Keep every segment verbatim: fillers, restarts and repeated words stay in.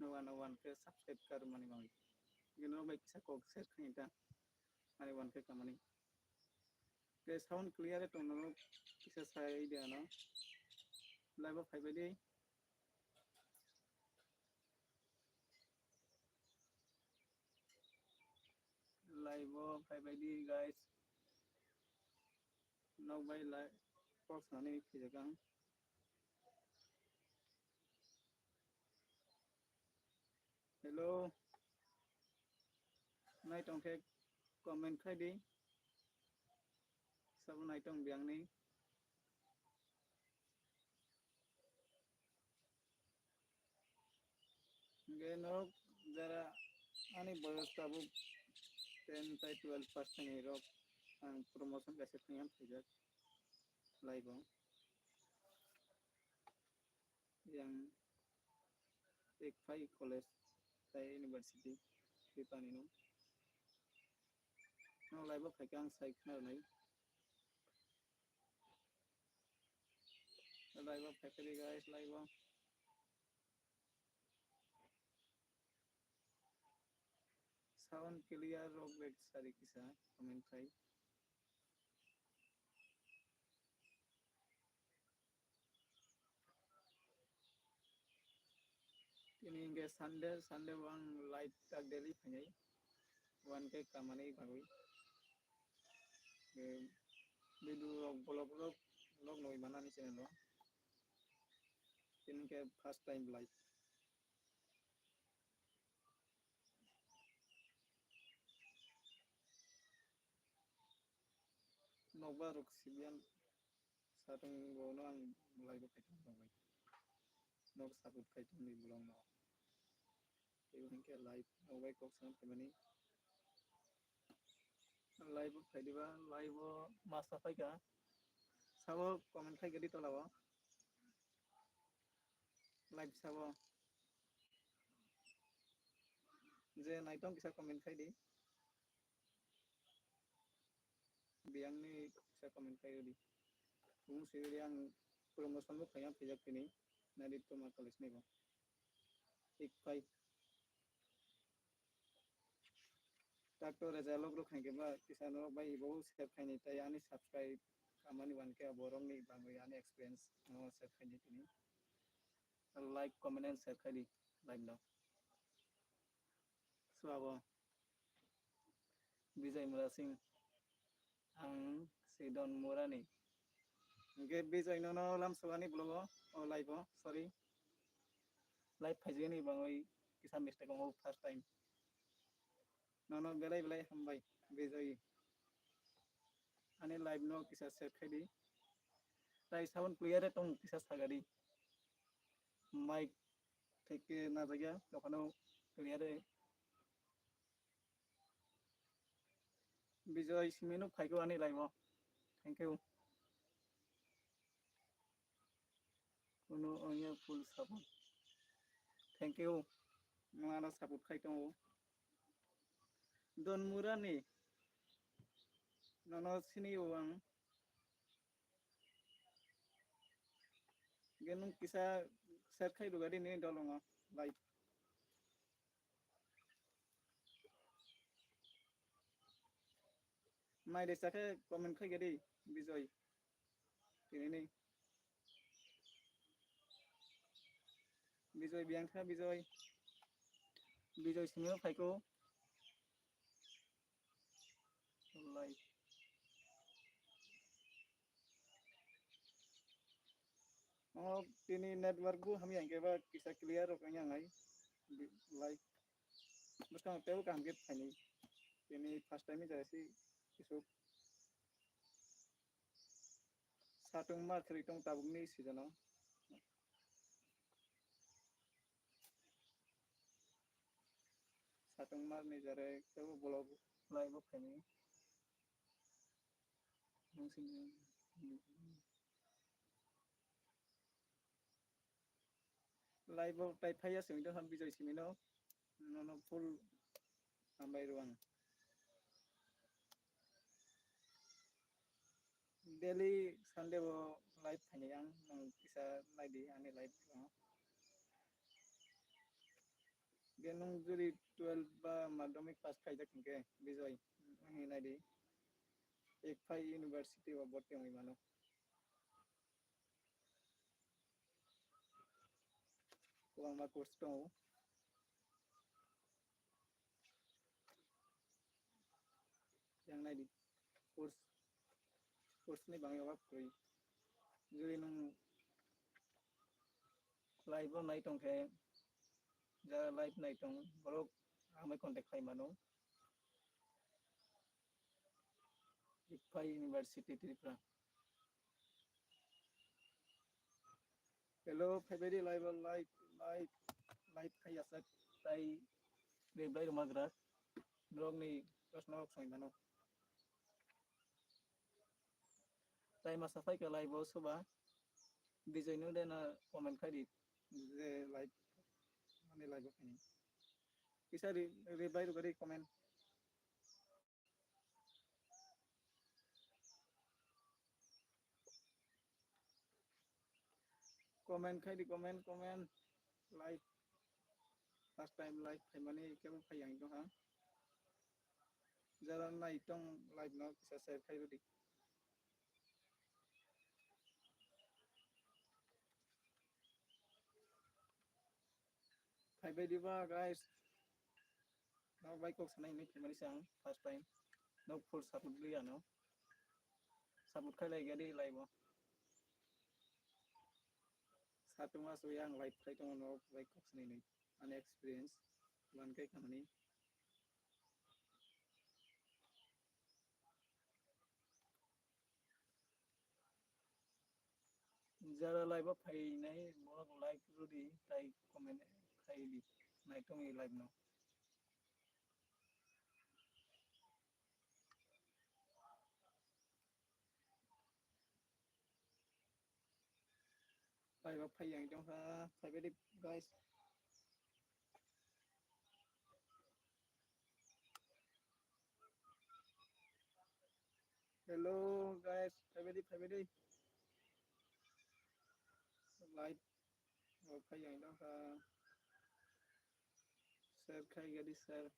one one K subscribe kar mani mangi. Gino bai kisa kok share khani ta. Ani one K kamani. Ke sound clear tong no kisa sai de ano. Live o phai bai di. Live o phai bai di, guys. Nok bai live kok sanani phijak ang. Hello. Naitong khe comment khai di. Sabo naitong biyang ni. Hingke norok jara ani boyos tabuk ten tai twelve pass thani rok ang promotion kaisa thangya phaijak live o. Yang Ekphai College tai University Tripani no. No live o phaikha ang sai khna rwnai. Live o phaikha di guys, live o. Sound clear rok bek sari kisa comment khai. Tini hingke Sunday, Sunday o ang live tak daily phainai. One K kamani bagwi. Video rok, vlog rok, vlog nugwi mano ani channel o. Tini hingke first time live. Nokbar rok sibiyan. Satung bo no ang live o kaitung tong bai. Nok support kaitung ni bolong no. Tei hingke live no bai kok sam khaimani. Live o khai diba, live o masa phai ka. Sabo comment khai gadi tola o. Live sabo. Je naitong kisa comment khai di. Biyangni kisa comment khai di. Tumung swi di ang promotion bo khaiya phijak tini. Nadi toma college ni bo. Ekphai. Doctor Reza log rok khaikhe ba kisa norok bai ibo share khaini tai ani subscribe kamani one K borok ni bangwi ani experience no share khaini tini. Like, comment and share khai di live no. So abo Bijay Mura Singh, ang Sidon Murani. Hingke Bijay nono lamsogani vlog o, o live o, sorry. Live phaijani bangwi kisa mistake wngo first time. Nono belai belai hambai Bijay. Ani live no kisa share khai di. Tai sound clear tong kisa sagadi. Mic theke najagya, dokhano clear. Bijoy Simino phaikhe ani live o. Thank you. Kuno ongya full support. Thank you. Nwng ano support khai tongo. Don Murani. Nono sini o ang. Genung kisa share khai rwgadi ni dolongo. Like. Mai de sakhe comment khai gadi Bijoy. Tini ni. Bijoy biyang kha Bijoy. Bijoy simi phaiko. Like. Oh, tini network bu hamya hingke ba kisa clear rok wngya nai. Like. Bwskang tebo kaham khe phaini. Tini first time jai si kisuk. Satung ma khri tong tabuk ni season o. Satung mar ni jare tebo vlog live o phaini. Nung sing live o tai phaiya simi do ham Bijoy simi no. Nono full hambai rwang. Daily Sunday o live phaini ang, nung kisa naidi ani live o. Nung juri twelve ba madhyamik pass khaijak hinkhe, Bijoy, wngwi naidi. Ekphai University o borti wngwi mano. Kwbangma course tongo. Yang naidi, course, course ni bangwi obab kwrwi. Jodi nwng live o nai tongkhe, jara live nai tong, borok amai contact khai mano. Ekphai University Tripura. Hello, phaibaidi live, live, live, live khai aswk tai reply rwma gwrak. Norokni proshno rok swngwi mano. Tai masa phaikha live o soba. Bijoy no de na comment khai di. Je live, mane live o khaini. Kisa re-, reply rwgari comment. Comment khai di, comment, comment. Live. First time live phaimani kebo phai yang tong ha. Jara nai tong live no kisa share khai di. Phaibai diba, guys? Nok bai kok sanai hinwi phaimani se ang first time. Nok full support rwi ano. Support khai lai gadi live o. Satung mas wi ang live khai tongo nok bai kok sanai hinwi. Ani experience. Wan kai kamani. Jara live o phainai borok like rwdi tai comment khai di. Nai tongwi live no. Live o phai yang tong kha, phaibai di, guys. Hello, guys, phaibai di, phaibai di. Live o phai yang tong kha. Share khai gadi, share.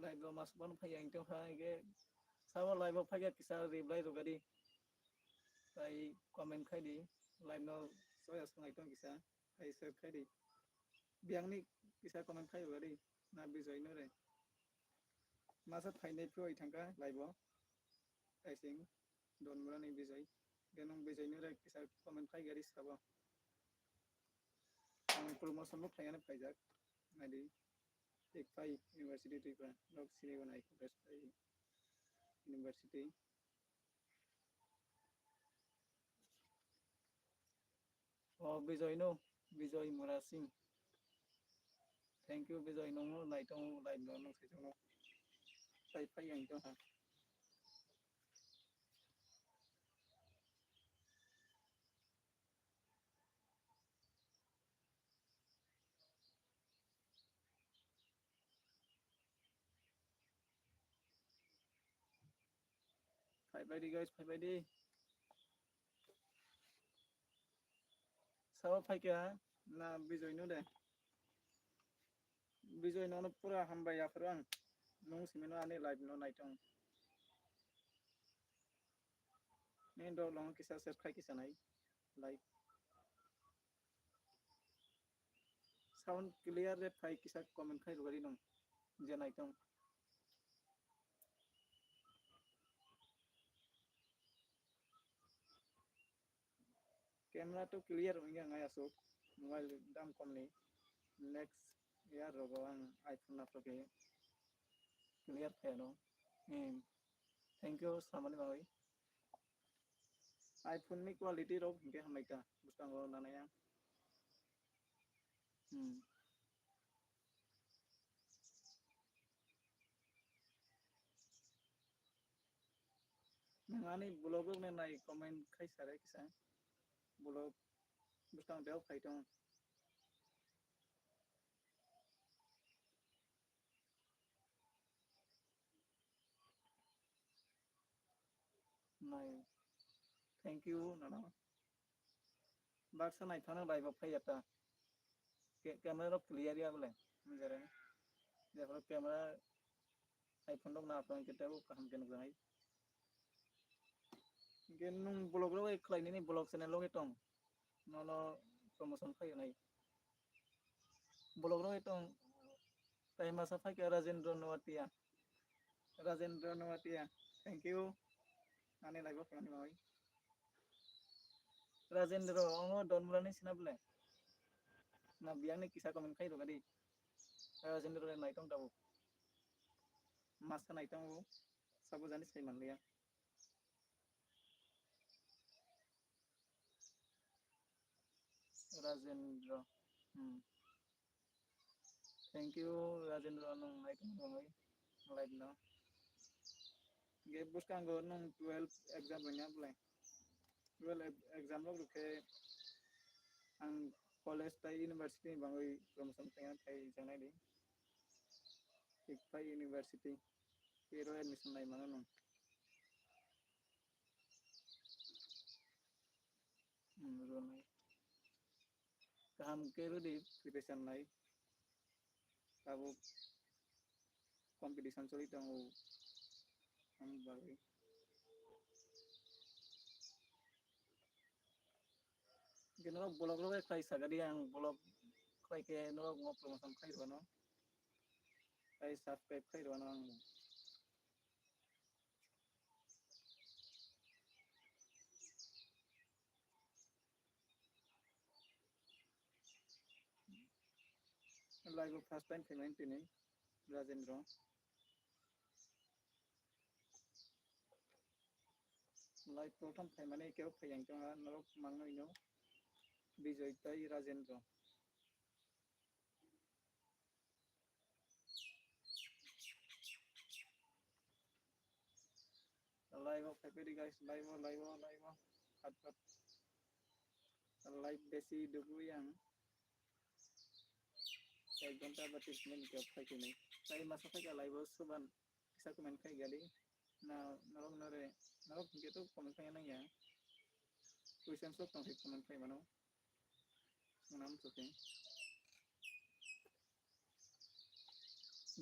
Live o mas bono phai ang tong kha, hingke sabo live o phai khe kisa reply rwgadi. Tai comment khai di, live no soya sungai tong kisa, hai share khai di. Biyang ni kisa comment khai rwgadi, na Bijoy no re. Masa phainai phoi thangkha live o. Kaising Donmura ni Bijoy. Genong Bijoy ni re kisa comment khai gari sabo. Ang promotion bo phaiyani phaijak. Nadi. Ekphai University Tripura. Nok sini bo nai Ekphai University. O Bijoy no, Bijoy Murasing. Thank you Bijoy, nongno naitongo live no, nong saitongo. Tai phai yang tong ha. Phaibai di guys, phaibai di. Sabo phaikha na Bijoy no de? Bijoy nono pura hambai yaphuru ang. Nung simi no ani live no naitong. Ni dok long kisa share khai kisa nai. Live. Sound clear re phai kisa comment khai rwgari nung je naitong. Camera to clear wngya ngai aswk mobile dam komni. Next year rogo ang iPhone na phokhe clear phai ano. Hmm. Thank you samani bagwi. iPhone ni quality rok hinkhe hambai ta, bwskango nanai ang. Hmm. Nang ani vlog rok nai comment khai sare kisa. Vlog bwskang bel khai tong. Nai. Thank you, nono. Baksa nai phano bai bo phai ya ta. Ke-, camera rok clear ya bole. Jere. Jepho camera iPhone rok na phano ke tebo kaham ke nukjak nai. Ke nung vlog rok khlai nini vlog channel rok tong. Nono promotion khai nai. Vlog rok tong. Tai masa phai ke Rajendra Noatia. Rajendra Noatia, thank you. Ani live o phaimanwi. Rajendra, ongo Donmura ni sina bole. Na biyang ni kisa comment khai rwgadi. Rajendra le naitong tabuk. Masa naitong o. Sabo jani sai manliya. Rajendra. Hmm. Thank you, Rajendra, nung nai tong tongwi live no. Ge bwskango nung twelve exam rwnya bwlai. Twelve ex-, exam rok rwkhe ang college tai university ni bangwi promotion tengya thai jangnai di. Thik phai university. Tiro admission nai mano nung. Hmm, rwnai. Kaham khe rwdi preparation lai. Tabuk competition choli tongo. Ang bagwi. Hwnkhe norok vlog rok khlai sagadi ang vlog khlai khe norok no promotion khlai rwno. Tai subscribe khlai rwno ang. Live o first time phaimani tini Rajendra. Live prothom phaimani kebo phai ang tongha norok mangno ino Bijoy tai Rajendra. Live o phaiphai di guys, live o, live o, live o. Phat phat. Live besi dugui ang. Ek ghonta ba tris minute khe phai khe nai. Tai masa phai kha live o suban kisa comment khai gali. Na norok nore, norok hingke to comment khai nang ya. Question sok tong khai comment khai mano. Nam chukhe.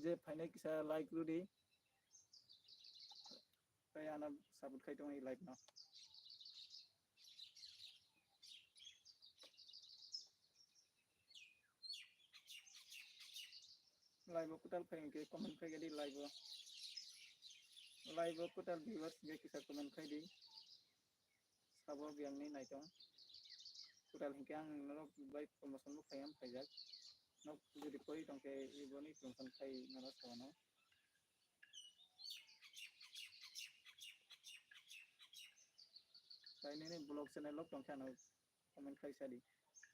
Je phainai kisa like rwdi. Tai ano support khai tongwi live no. Live o kwtal phai hwnkhe comment khai di live o. Live o kwtal viewers hwnkhe kisa comment khai di. Sabo biyang ni naitong. Kwtal hinkhe ang norok bai promotion bo khai ang phaijak. Nok jodi koi tongkhe iboni promotion khai norok sabano. Tai nini vlog channel lok tongkhe ano comment khai sadi.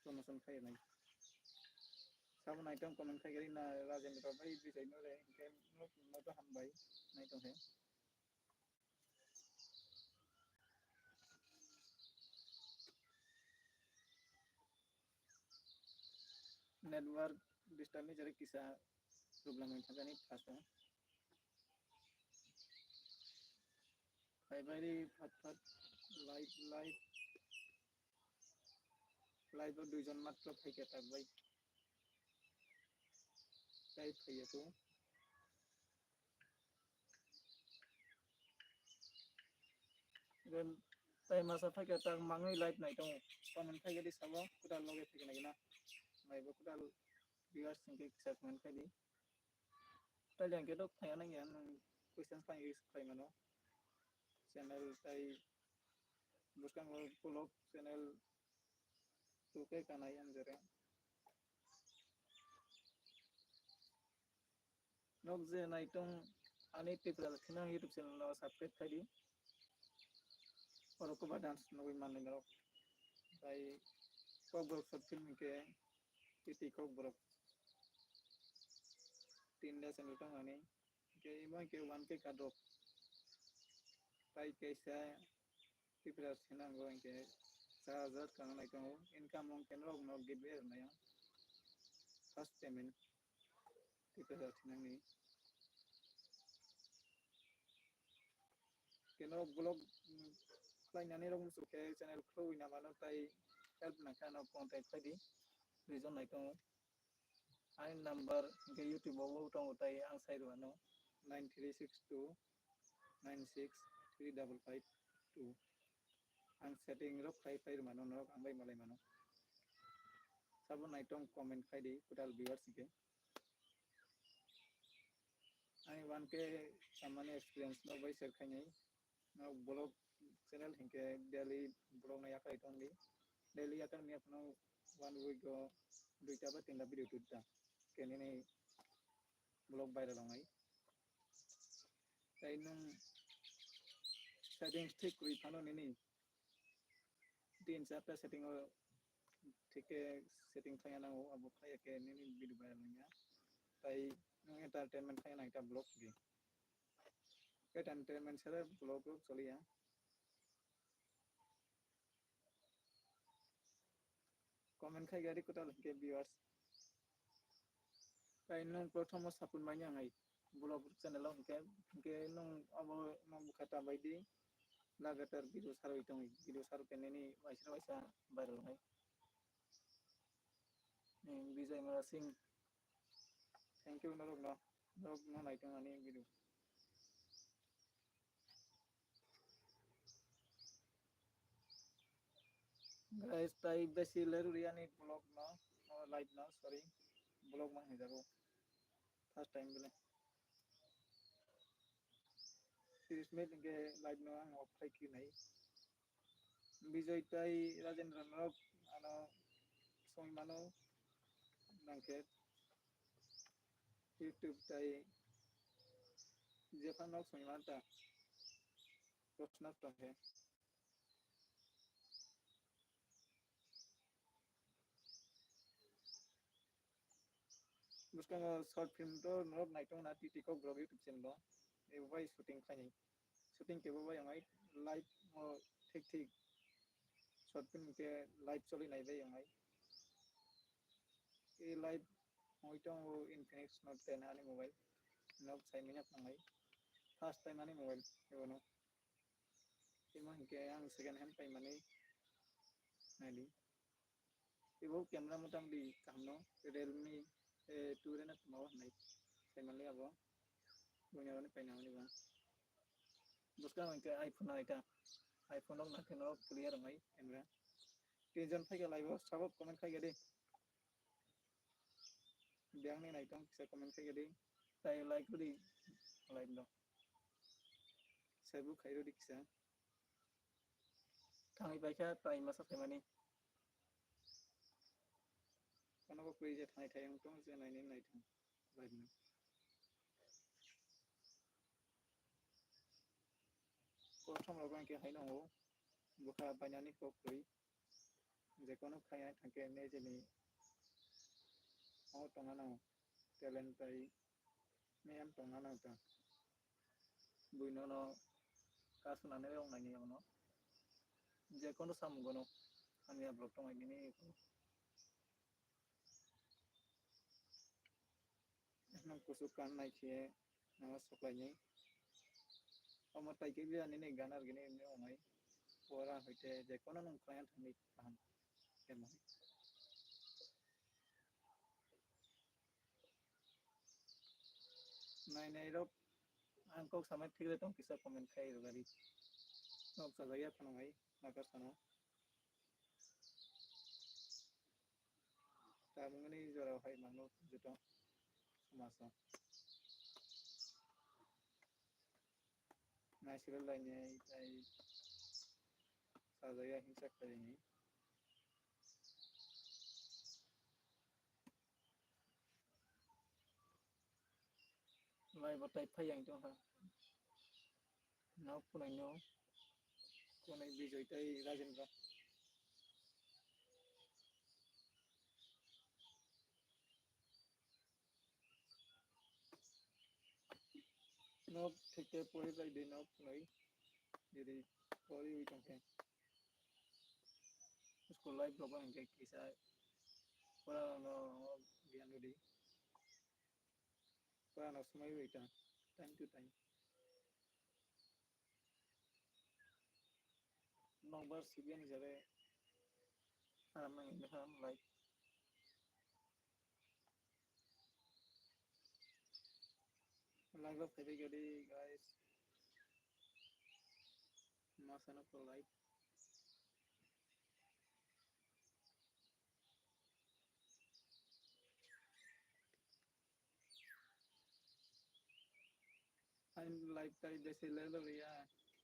Promotion khai nai. Sabo naitong comment khai gari na Rajendra bai bijai no re hinkhe nok no to hambai naitong khe. Network disturb ni jari kisa problem wng thangani first o. Phaibai ri phat phat live live live o duijon matro phaikhe tak bai. Tai phaiya ko. Then tai masa phaikhe tak mangwi live nai tongo. Comment phaikhe di sabo kwtal loge phaikhe nai na. Live o kwtal viewers hwnkhe kisa comment khai di. Tai lengke dok phaiya nang ya nang question phai use khai mano. Channel tai bwskango vlog channel tuke kanai ang jere. Nok je naitung ani Tripura Lakhina YouTube channel no subscribe khai di. Oro Koba dance nugwi manlai norok. Tai Kokborok short film hinkhe titi Kokborok tin days wngwi tongmani. Hinkhe imo hinkhe one K kadrok. Tai kaisa Tripura sinango hinkhe char hajar kangnai tongo. Income wngkhe norokno giveaway rwnai ang. First payment Tripura sinangni. Keno vlog, mm, khlainani rok muchuk khe channel khulwi na mano tai help nangkha ano contact khaidi. Reason nai tongo. Ani number hinkhe YouTube o tongo tai ang sai rwano nine three six two nine six three double five two. Ang setting rok khai khai rwmano norok ang bai malai mano. Sabo nai tong comment khaidi kwtal viewers hinkhe. Ani one K samani experience no bai share khainai. No vlog channel hinkhe daily vlog no yakarwi tongdi. Daily yakar miya phano one week o duita ba tinta video tuta. Kenini vlog viral wngnai. Tai nwng settings thik kwrwi phano nini tin charta setting o thik khe setting khlaiya nango, abo khlaiya khe nini video viral wngya. Tai nwng entertainment khlaiya nang ta vlog di. Entertainment sara vlog rok choliya. Comment khai gari kwtal hinkhe viewers. Tai nwng prothom o sapun manya ngai vlog channel o hinkhe, hinkhe nwng abo nwng bwkha ta bai di lagatar video sarwi tongwi, video sarwi khe nini waisa waisa viral wngnai. Ni Bijay Mala Singh, thank you norok no, norok no nai tong ani video. Guys, tai besi leruri ani vlog no, o live no, sorry, vlog ma hwnjago. First time bele. Tiris minute hinkhe live no ang off khai khe nai. Bijay tai Rajendra norok ano songwi mano nangkhe YouTube tai jephang nok songwi manta. Proshna tongkhe. Bwskango short film to norok naitok na T T Kokborok YouTube channel o. Ebo bai shooting khlainai. Shooting kebo bai wngnai live o thik thik. Short film khe live choli nai bai wngnai. E live wngwi tongo Infinix Note ten ani mobile. Nok sai manya wngnai. First time ani mobile ebono. Timo hinkhe ang second hand paimani naidi. Ibo camera motamoti kaham no, Realme, eh, two re na tma o hinwi saimanli abo. Buini abo ni paina mani bo. Bwskang hinkhe iPhone naikha. iPhone rok naikhe no clear wngnai camera. Tinjon phaikha live o, sabo comment khaikha di. Biyang ni naitong kisa comment khaikha di. Tai like rwdi live no. Saibu khairwdi kisa. Thangwi paikha tai masa phaimani. Kono bo kwrwi je thangwi thai wng tong je naini naithang live no. Kothom rok hinkhe haino o bwkha bainani kok kwrwi. Jekono khaina thangkhe nijini o tongna nango, talent bai miyam tongna nango ta. Buino no kasunani rok naini yago no. Jekono samungo no hamya borok tongwi nini. Nang kusu kan nai khe nang soklaini. Omo tai khe biya nini ganar gini ni wngnai. Pora hoite je kono nung khlai thangni kaham. Kemo. Nai nai rok ang kok samai thik tong kisa comment khai rwgari. Nok sajagya phano hai nakar sano. Tabukni jorao hai mangno joto somajo. Naisirwk lainai tai sajagya himsa khlaini. Lai bo tai phai yang tong ha. Nok phunai no. Kunui Bijoy tei Rajendra. Nok thik khe pori bai di nok nui. Diri pori wi tong khe. School life rok hinkhe kisa pora no giyan di. Pora no swmai wi ta time to time. Nokbar sibiyan jare aram nang ini ham like. Like o phaibai gadi guys. Masano ko like. Ani life tai besi lelo ya,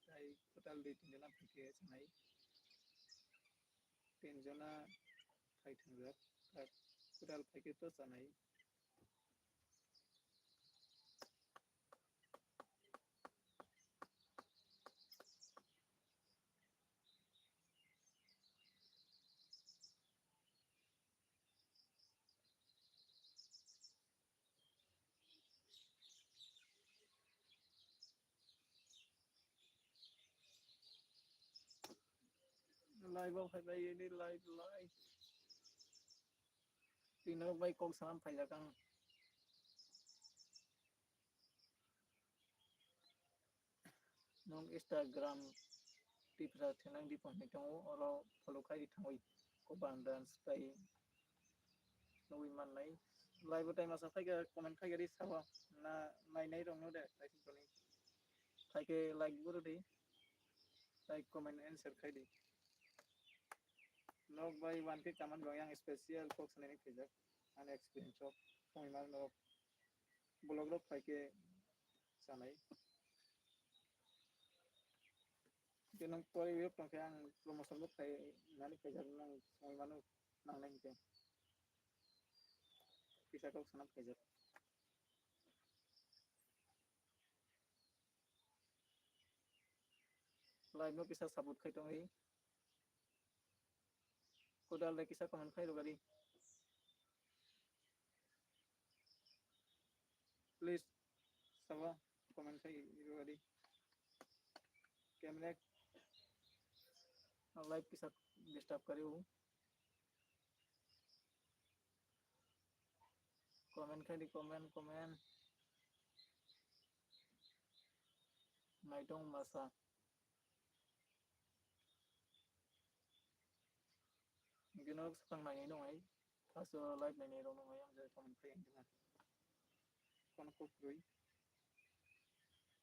tai total di tinjona phaikhe sanai. Tinjona phai thangjak, total phaikhe to sanai. Live o phaibai ini live live. Tino bai kok sanam phaijak ang. Nung Instagram Tipra thinang di phone ni tongo, oro follow khai di thangwi. Koban dance kai nugwi mannai. Live o time asa phaikha comment khai gari sabo na nainai rok no de, like toni. Phaikhe like guru di. Like comment answer khai di. Nok bai one K kaman gong yang special kok sanani phaijak. Ani experience sok. Phone man nok. Vlog rok phaikhe sanai. Hingke nang pori wngkha ang promotion bo khlai nani khaijak nang songwi mano nangnai hingke. Kisa kok sana khaijak. Live no kisa support khai tongwi. Kodal de kisa comment khai rogadi. Please, sabo comment khai rogadi. Camera live kisa disturb kari hu. Comment khai di, comment, comment. Naitong masa. Gino sakang nai nung ai. First o live nai nai rong nung ai, ang jai comment khai ang jai. Kono kok rui.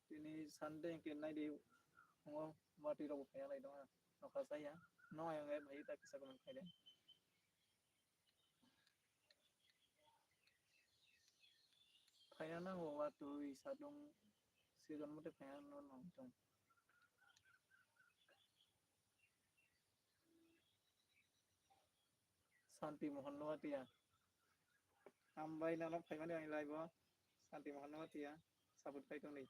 Tini Sunday ke nai di ngo mati rok phaya nai dong. Nokha saya. No ai ang ai bhai ta kisa comment khai de. Phaya nango watwi sadung season mote phaya no nong tong. Santi Mohan Noatia. Hambai nano phaimani ani live o. Santi Mohan Noatia. Support khai tongni.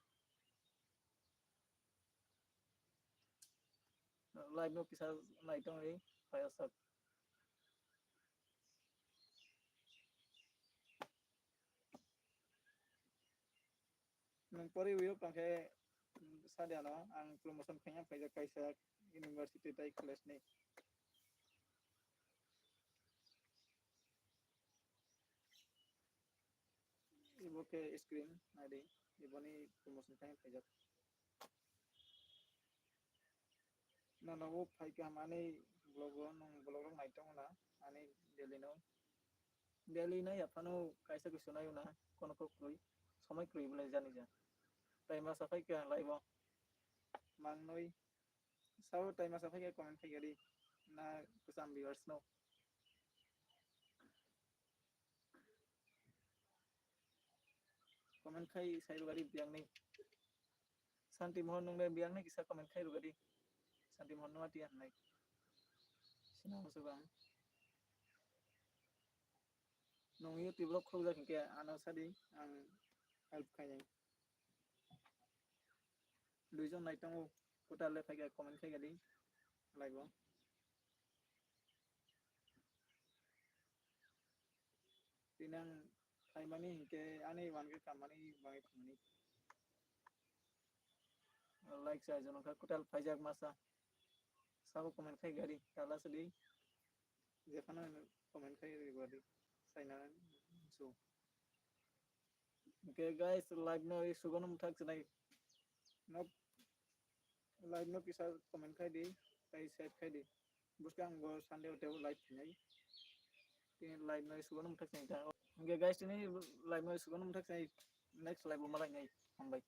Live no kisa nai tongni. Phaya sak. Nung pori wiyok tong khe, mm, sadia no, ang promotion khaina phaijak kaisa university tai college ni. Ibo khe screen naidi, iboni promotion khaina phaijak. Nono bo phai kha mani vlog o, nung vlog rok nai tongo na, ani daily no. Daily nai ya phano kaisa kaisa nai na, kono kok kwrwi, somoi kwrwi belai jani ja. Tai masa phai kha live o. Mangnoi, sao tai masa phai kha comment khai gari, na kwcham viewers no. Comment khai sai rugari biang ni. Santi Mohon nung le biang ni kisa comment khai rugari. Santi Mohon nung ati ang nai. Sina masuk ang. Nung YouTube vlog khulok jak hingke ano sadi ang help khai nai. Duijon nai tongo, kotal le phaikha comment khai gadi. Live o. Tinang phaimani hinkhe ani one K kamani bangwi thangmani. Like sa jono kha kwtal phaijak masa. Sabo comment khai gari tala sidi. Jephano comment khai gari saina so. Okay guys, live no sugono muthak chinai. No live no kisa comment khai di, tai share khai di. Buskang go Sunday hotel live thinai. Tini live no sugono muthak chinai ta. Okay guys, tini live no sugono muthak chinai. Next live o malai nai. Hambai.